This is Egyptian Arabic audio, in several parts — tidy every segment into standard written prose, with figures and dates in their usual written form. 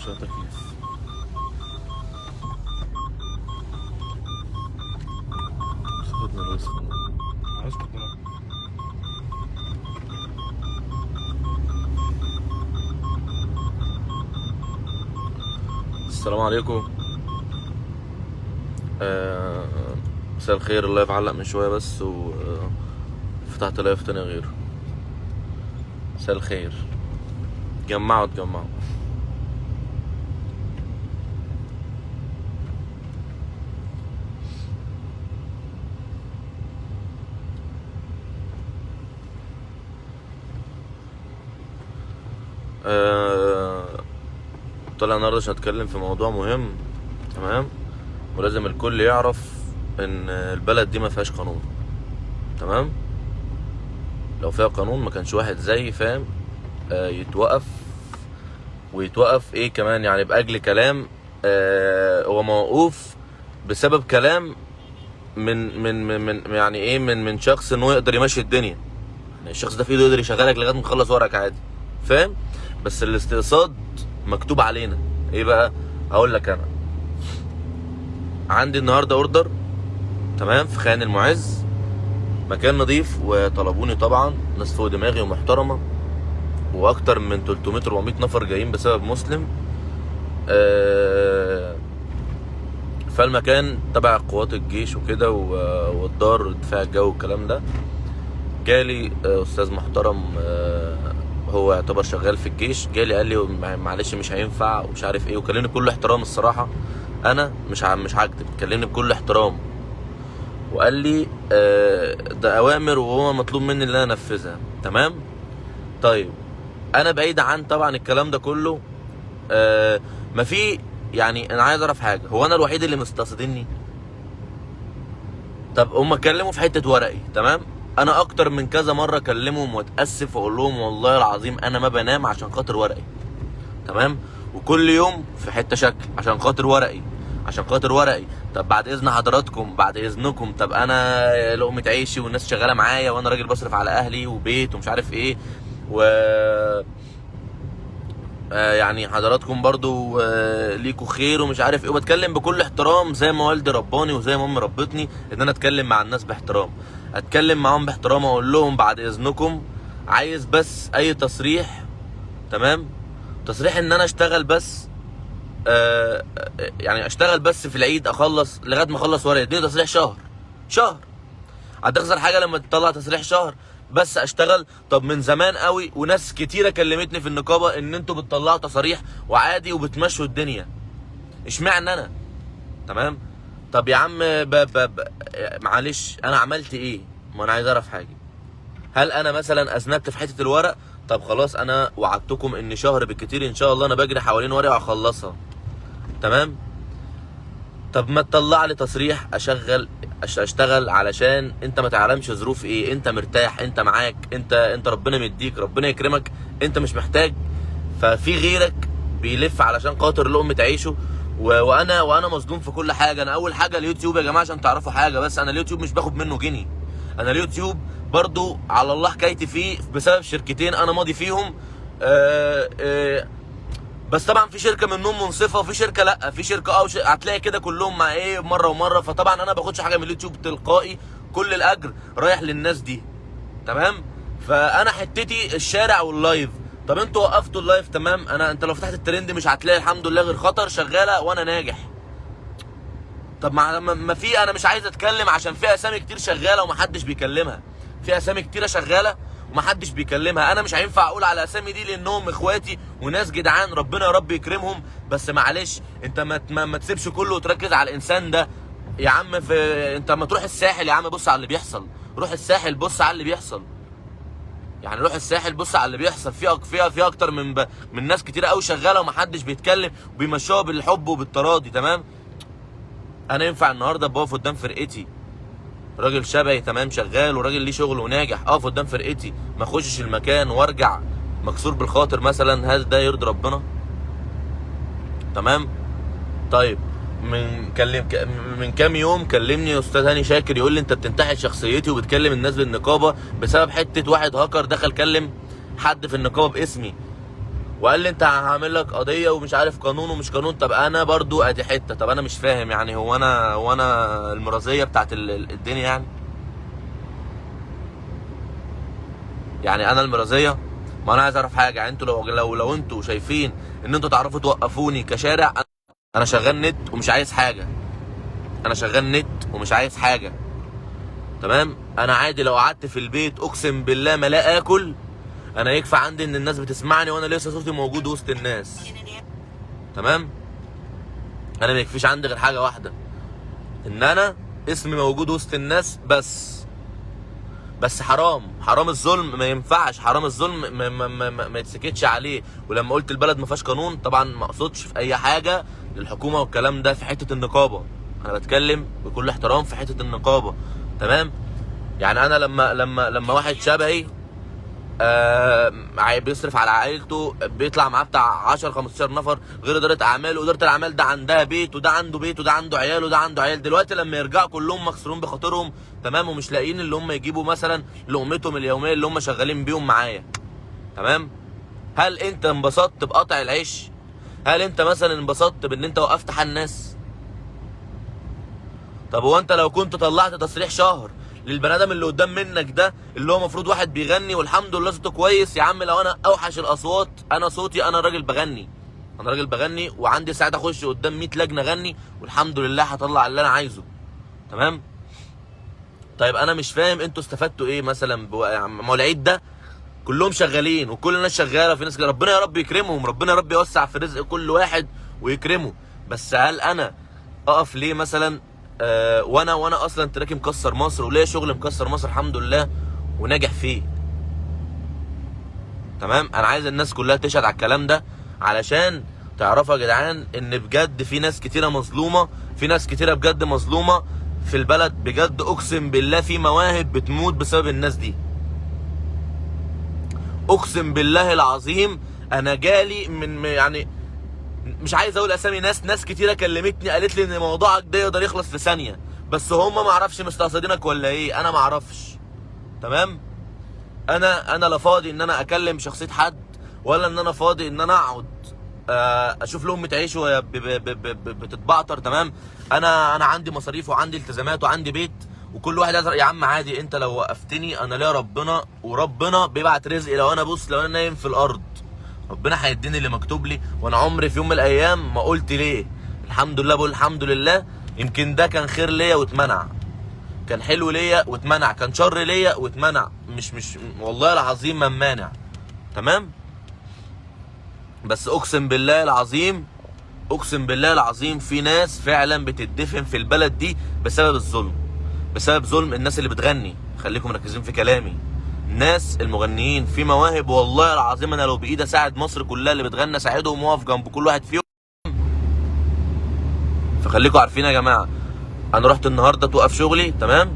شغل تكييف. خدنا الوسخ. اسكت دلوقتي. السلام عليكم. مساء الخير. ال live علق من شوية بس وفتحت live تاني غيره. مساء الخير. اتجمعوا اتجمعوا. آه، طلع النهارده عشان اتكلم في موضوع مهم، تمام؟ ولازم الكل يعرف ان البلد دي ما فيهاش قانون، تمام؟ لو فيها قانون ما كانش واحد زي فاهم يتوقف ويتوقف ايه كمان، يعني باجل كلام. هو موقوف بسبب كلام من من من, من يعني ايه من شخص ان هو يقدر يمشي الدنيا. يعني الشخص ده في ايده يقدر يشغلك لغاية ما تخلص ورقك عادي، فاهم؟ بس الاستقصاد مكتوب علينا. ايه بقى؟ هقول لك. انا عندي النهارده order، تمام، في خان المعز، مكان نظيف، وطلبوني طبعا ناس فوق دماغي ومحترمه، واكتر من 300 400 نفر جايين بسبب مسلم. فالمكان تبع قوات الجيش وكده والدار الدفاع الجوي والكلام ده. جالي استاذ محترم، هو يعتبر شغال في الجيش، جالي قال لي معلش مش هينفع ومش عارف ايه، وكلمني بكل احترام. الصراحة انا مش هكدب، كلمني بكل احترام وقال لي ده اوامر وهو مطلوب مني ان انا انفذها، تمام؟ طيب انا بعيد عن طبعا الكلام ده كله. ما في يعني انا عايز اعرف حاجة، هو انا الوحيد اللي مستقصدني؟ طب هم اتكلموا في حتة ورقي، تمام؟ انا اكتر من كذا مرة اكلمهم واتاسف واقول لهم والله العظيم انا ما بنام عشان خاطر ورقي، تمام؟ وكل يوم في حتة شكل عشان خاطر ورقي، عشان خاطر ورقي. طب بعد اذن حضراتكم، بعد اذنكم، طب انا لقمة عيشي والناس شغالة معايا وانا راجل بصرف على اهلي وبيت ومش عارف ايه، و يعني حضراتكم برضو ليكوا خير ومش عارف ايه. وبتكلم بكل احترام زي ما والدي رباني وزي ما امي ربتني، ان انا اتكلم مع الناس باحترام، اتكلم معاهم باحترام، اقول لهم بعد اذنكم عايز بس اي تصريح، تمام؟ تصريح ان انا اشتغل بس، يعني اشتغل بس في العيد، اخلص لغاية ما اخلص ورقة. اديني تصريح شهر، شهر هتخسر حاجة لما تطلع تصريح شهر بس اشتغل؟ طب من زمان قوي وناس كتيرة كلمتني في النقابة ان انتوا بتطلعوا تصاريح وعادي وبتمشوا الدنيا، اشمعنى انا؟ تمام؟ طب يا عم ب ب ب معلش انا عملت ايه؟ ما انا عايز اعرف حاجة. هل انا مثلا اذنبت في حتة الورق؟ طب خلاص انا وعدتكم ان شهر بالكتير ان شاء الله انا بجري حوالين ورقي وهخلصها، تمام؟ طب ما تطلع لي تصريح اشغل اشتغل، علشان انت ما تعلمش ظروف ايه، انت مرتاح، انت معاك، انت ربنا مديك، ربنا يكرمك، انت مش محتاج. ففي غيرك بيلف علشان خاطر لقمة عيشه، وانا مظلوم في كل حاجة. انا اول حاجة اليوتيوب يا جماعة عشان تعرفوا حاجة، بس انا اليوتيوب مش باخد منه جنيه. انا اليوتيوب برضو على الله حكايتي فيه بسبب شركتين انا ماضي فيهم. بس طبعا في شركة منهم منصفة وفي شركة لا، في شركة هتلاقي كده كلهم مع ايه مرة ومرة. فطبعا انا ما باخدش حاجة من اليوتيوب تلقائي، كل الاجر رايح للناس دي، تمام؟ فانا حتتي الشارع وال live. طب انتوا وقفتوا ال live، تمام؟ انت لو فتحت الترند مش هتلاقي الحمد لله غير خطر شغالة وانا ناجح. طب ما في، انا مش عايز اتكلم عشان في اسامي كتير شغالة ومحدش بيكلمها، في اسامي كتيرة شغالة ومحدش بيكلمها. انا مش هينفع اقول على اسامي دي لانهم اخواتي وناس جدعان، ربنا يا رب يكرمهم. بس معلش انت ما تسيبش كله وتركز على الانسان ده يا عم. انت ما تروح الساحل يا عم، بص على اللي بيحصل، روح الساحل بص على اللي بيحصل، يعني روح الساحل بص على اللي بيحصل. في اكتر من ناس كتير قوي شغالة ومحدش بيتكلم وبيمشوها بالحب وبالتراضي، تمام؟ انا ينفع النهارده بقف قدام فرقتي، راجل شبهي تمام شغال وراجل ليه شغل وناجح، اقف قدام فرقتي ما اخشش المكان وارجع مكسور بالخاطر مثلا؟ هل ده يرضي ربنا؟ تمام؟ طيب من كام يوم كلمني استاذ هاني شاكر يقول لي انت بتنتحل شخصيتي وبتكلم الناس بالنقابه بسبب حتة واحد هاكر دخل كلم حد في النقابة باسمي، وقال لي انت هعمل لك قضية ومش عارف قانون ومش قانون. طب انا برضو ادي حتة، طب انا مش فاهم يعني، هو انا المرازيه بتاعت الدنيا يعني؟ يعني انا المرازيه؟ ما انا عايز اعرف حاجة يعني، انتوا لو لو لو انتوا شايفين ان انتوا تعرفوا توقفوني كشارع، انا شغال نت ومش عايز حاجة، انا شغال نت ومش عايز حاجة، تمام؟ انا عادي لو قعدت في البيت اقسم بالله ما لا اكل، انا يكفي عندي ان الناس بتسمعني وانا لسه صوتي موجود وسط الناس، تمام؟ انا ما يكفيش عندي غير حاجة واحدة، ان انا اسمي موجود وسط الناس بس. بس حرام، حرام الظلم ما ينفعش، حرام الظلم ما, ما, ما, ما, ما يتسكتش عليه. ولما قلت البلد ما فيهاش قانون، طبعا ما اقصدش في اي حاجة للحكومة والكلام ده في حتة النقابة، انا بتكلم بكل احترام في حتة النقابة، تمام؟ يعني انا لما لما لما واحد شبهي بيصرف على عائلته، بيطلع معاه بتاع 10 15 نفر غير ادارة اعمال، واداره الاعمال ده عندها بيت، وده عنده بيت، وده عنده عيال، وده عنده عيال. دلوقتي لما يرجعوا كلهم مكسورين بخاطرهم، تمام، ومش لاقيين اللي هم يجيبوا مثلا لقمتهم اليومية اللي هم شغالين بيهم معايا، تمام؟ هل انت انبسطت بقطع العيش؟ هل انت مثلا انبسطت بان انت وقفت حال الناس؟ طب هو انت لو كنت طلعت تصريح شهر للبني ادم اللي قدام منك ده، اللي هو المفروض واحد بيغني والحمد لله صوته كويس، يا عم لو انا اوحش الاصوات، انا صوتي، انا راجل بغني، انا راجل بغني وعندي ساعات اخش قدام 100 لجنة اغني والحمد لله هطلع اللي انا عايزه، تمام؟ طيب انا مش فاهم انتوا استفدتوا ايه مثلا ما هو العيد ده كلهم شغالين وكل الناس شغالة، في ناس كده ربنا يا رب يكرمهم، ربنا يا رب يوسع في رزق كل واحد ويكرمه. بس هل انا اقف ليه مثلا وانا اصلا تراكي مكسر مصر وليا شغل مكسر مصر الحمد لله وناجح فيه، تمام؟ انا عايز الناس كلها تشهد على الكلام ده علشان تعرفوا يا جدعان ان بجد في ناس كتيرة مظلومة، في ناس كتيرة بجد مظلومة في البلد بجد، اقسم بالله في مواهب بتموت بسبب الناس دي، اقسم بالله العظيم. انا جالي من يعني مش عايز اقول اسامي ناس، ناس كتيرة كلمتني قالت لي ان موضوعك ده يقدر يخلص في ثانية، بس هم ما اعرفش مستقصدينك ولا ايه، انا ما اعرفش، تمام؟ انا لا فاضي ان انا اكلم شخصية حد، ولا ان انا فاضي ان انا اقعد اشوف لقمة عيش وهي بتتبعتر، تمام؟ انا عندي مصاريف وعندي التزامات وعندي بيت، وكل واحد يزرع. يا عم عادي، انت لو وقفتني انا ليا ربنا، وربنا بيبعت رزقي. لو انا بص، لو انا نايم في الارض ربنا هيديني اللي مكتوب لي، وانا عمري في يوم من الايام ما قلت ليه، الحمد لله بقول الحمد لله. يمكن ده كان خير ليا واتمنع، كان حلو ليا واتمنع، كان شر ليا واتمنع، مش والله العظيم ما مانع، تمام؟ بس اقسم بالله العظيم، اقسم بالله العظيم في ناس فعلا بتدفن في البلد دي بسبب الظلم، بسبب ظلم الناس اللي بتغني. خليكم مركزين في كلامي، الناس المغنيين في مواهب والله العظيم انا لو بايدي اساعد مصر كلها اللي بتغني اساعدهم واقف جنب كل واحد فيهم. فخليكم عارفين يا جماعة، انا رحت النهارده توقف شغلي، تمام؟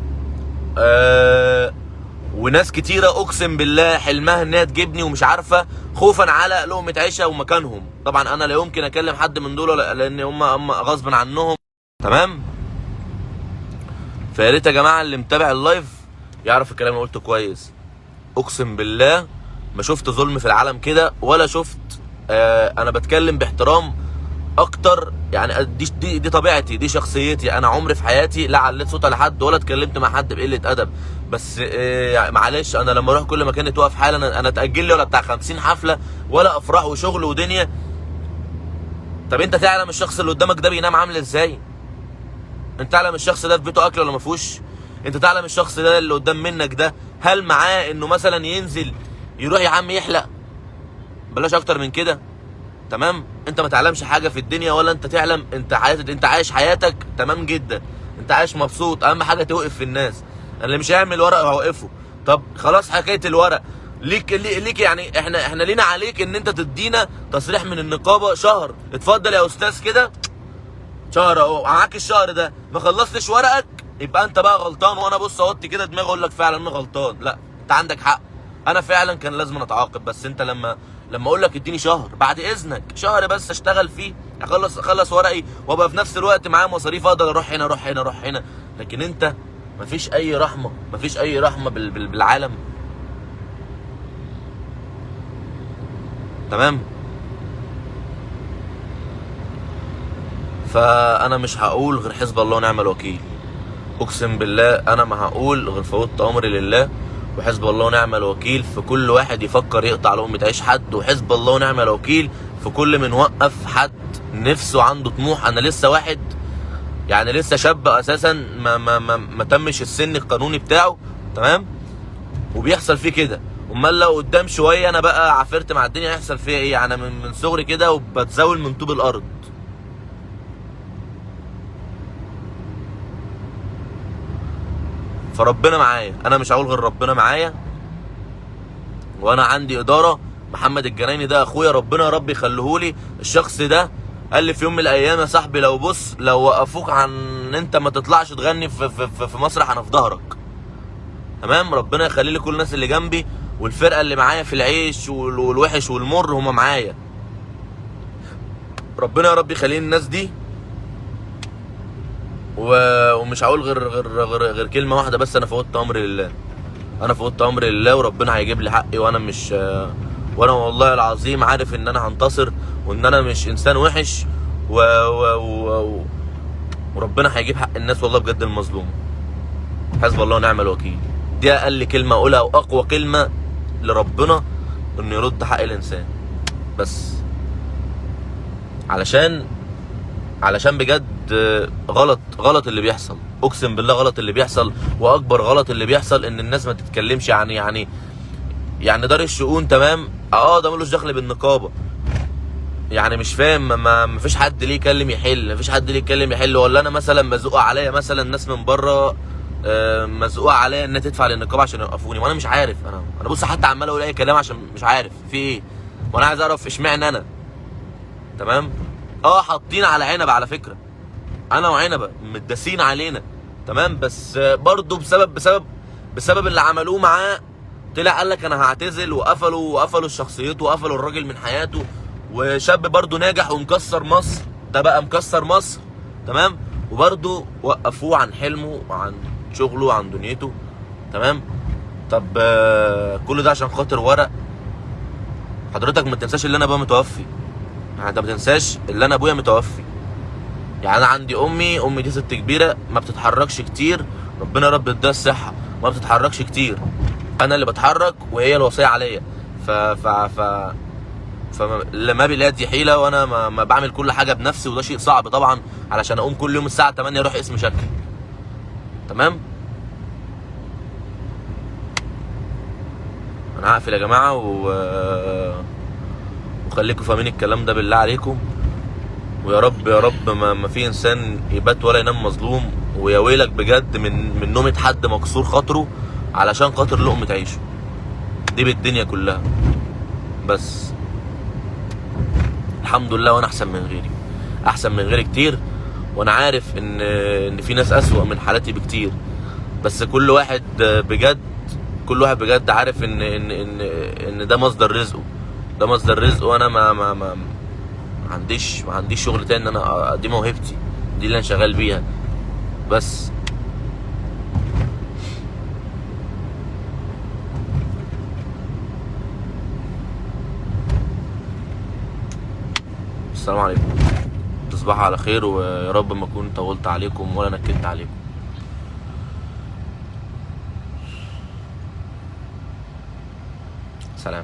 وناس كتيرة اقسم بالله حلمها انها تجيبني ومش عارفه، خوفا على لقمة عيشها ومكانهم. طبعا انا لا يمكن اكلم حد من دول لان هم غصب عنهم، تمام؟ فيا ريت يا جماعة اللي متابع ال live يعرف الكلام اللي قلته كويس. اقسم بالله ما شفت ظلم في العالم كده، ولا شفت انا بتكلم باحترام اكتر يعني، دي طبيعتي، دي شخصيتي. انا عمري في حياتي لا عليت صوت على حد ولا اتكلمت مع حد بقلة ادب، بس يعني معلش، انا لما اروح كل مكان اتوقف حالا، انا اتاجل لي ولا بتاع 50 حفلة ولا افراح وشغل ودنيا. طب انت تعلم الشخص اللي قدامك ده بينام عامل ازاي؟ انت تعلم الشخص ده في بيته اكل ولا ما فيهوش؟ انت تعلم الشخص ده اللي قدام منك ده هل معاه انه مثلا ينزل يروح يا عم يحلق؟ بلاش اكتر من كده، تمام؟ انت ما تعلمش حاجة في الدنيا، ولا انت تعلم انت حياتك، انت عايش حياتك تمام جدا، انت عايش مبسوط. اهم حاجة توقف في الناس، اللي مش هيعمل ورق هوقفه. طب خلاص حكاية الورق ليك، ليك يعني، احنا لينا عليك ان انت تدينا تصريح من النقابة شهر. اتفضل يا استاذ كده شهر اهو معاك، الشهر ده ما خلصتش ورقك يبقى انت بقى غلطان، وانا بص اوطي كده دماغي اقول لك فعلا انا غلطان. لا انت عندك حق، انا فعلا كان لازم اتعاقب. بس انت لما اقول لك اديني شهر بعد اذنك، شهر بس اشتغل فيه، اخلص ورقي وابقى في نفس الوقت معايا مصاريف اقدر اروح هنا اروح هنا اروح هنا. لكن انت مفيش اي رحمه، مفيش اي رحمه بالعالم، تمام؟ فانا مش هقول غير حسب الله ونعم الوكيل. اقسم بالله انا ما هقول غير فوضت امري لله وحسب الله ونعم الوكيل في كل واحد يفكر يقطع لقمة عيش حد، وحسب الله ونعم الوكيل في كل من وقف حد نفسه عنده طموح. انا لسه واحد يعني لسه شاب اساسا، ما ما ما, ما تمش السن القانوني بتاعه، تمام، وبيحصل فيه كده. امال لو قدام شوية انا بقى عافرت مع الدنيا هيحصل فيها ايه؟ يعني من صغري كده وبتزاول من طوب الارض. فربنا معايا، انا مش هقول غير ربنا معايا. وانا عندي ادارة، محمد الجنايني ده اخويا، ربنا يا رب يخليهولي. الشخص ده قال لي في يوم من الايام يا صاحبي لو بص لو وقفوك عن ان انت ما تطلعش تغني في في في, في مسرح انا في ظهرك، تمام. ربنا يخلي لي كل الناس اللي جنبي والفرقة اللي معايا في العيش والوحش والمر، هما معايا. ربنا يا رب يخلي الناس دي. ومش هقول غير غير غير غير كلمة واحدة بس، انا فوتت امري لله، انا فوتت امري لله، وربنا هيجيب لي حقي. وانا مش، وانا والله العظيم عارف ان انا هنتصر، وان انا مش انسان وحش، و... و... و... وربنا هيجيب حق الناس والله بجد المظلومة. حسب الله ونعم الوكيل، دي اقل كلمة اقولها واقوى كلمة لربنا، انه يرد حق الانسان. بس علشان بجد غلط، غلط اللي بيحصل، اقسم بالله غلط اللي بيحصل. واكبر غلط اللي بيحصل ان الناس ما تتكلمش. يعني يعني دار الشؤون، تمام، ده ملوش دخل بالنقابه، يعني مش فاهم، ما فيش حد ليه يكلم يحل، ما فيش حد ليه يتكلم يحل. ولا انا مثلا مزقوق عليا مثلا ناس من بره، مزقوق عليا انها تدفع للنقابه عشان يوقفوني، وانا مش عارف. انا بص حتى عمال اقول اي كلام عشان مش عارف في ايه، وانا عايز اعرف اشمعنى انا، تمام. حاطين على عنبة على فكرة، انا وعنبه متداسين علينا، تمام، بس برضه بسبب بسبب بسبب اللي عملوه معاه طلع قال لك انا هعتزل، وقفلوا شخصيته وقفلوا الراجل من حياته. وشاب برضه ناجح ومكسر مصر، ده بقى مكسر مصر، تمام، وبرضه وقفوه عن حلمه وعن شغله وعن دنيته، تمام. طب كل ده عشان خاطر ورق؟ حضرتك ما تنساش اللي انا ابويا متوفي، يعني انت ما تنساش اللي انا ابويا متوفي. يعني انا عندي امي دي ست كبيرة ما بتتحركش كتير، ربنا يا رب يديها الصحة، ما بتتحركش كتير، انا اللي بتحرك وهي الوصية عليا. ف ف ف فما باليد حيله، وانا ما بعمل كل حاجة بنفسي، وده شيء صعب طبعا، علشان اقوم كل يوم الساعة 8 اروح اسم شكل، تمام. انا هقفل يا جماعة، وخليكم فاهمين الكلام ده بالله عليكم. ويا رب يا رب ما في انسان يبات ولا ينام مظلوم، ويا ويلك بجد من نومة حد مكسور خاطره علشان خاطر لقمة عيشه، دي بالدنيا كلها. بس الحمد لله وانا احسن من غيري، احسن من غيري كتير، وانا عارف ان في ناس اسوأ من حالتي بكتير، بس كل واحد بجد، كل واحد بجد عارف ان ان ان ان ده مصدر رزقه، ده مصدر رزقه. وانا ما ما ما ما عنديش شغل تاني، ان انا دي موهبتي، دي اللي انا شغال بيها بس. السلام عليكم، تصبحوا على خير، ويا رب ما اكون طولت عليكم ولا نكدت عليكم. سلام.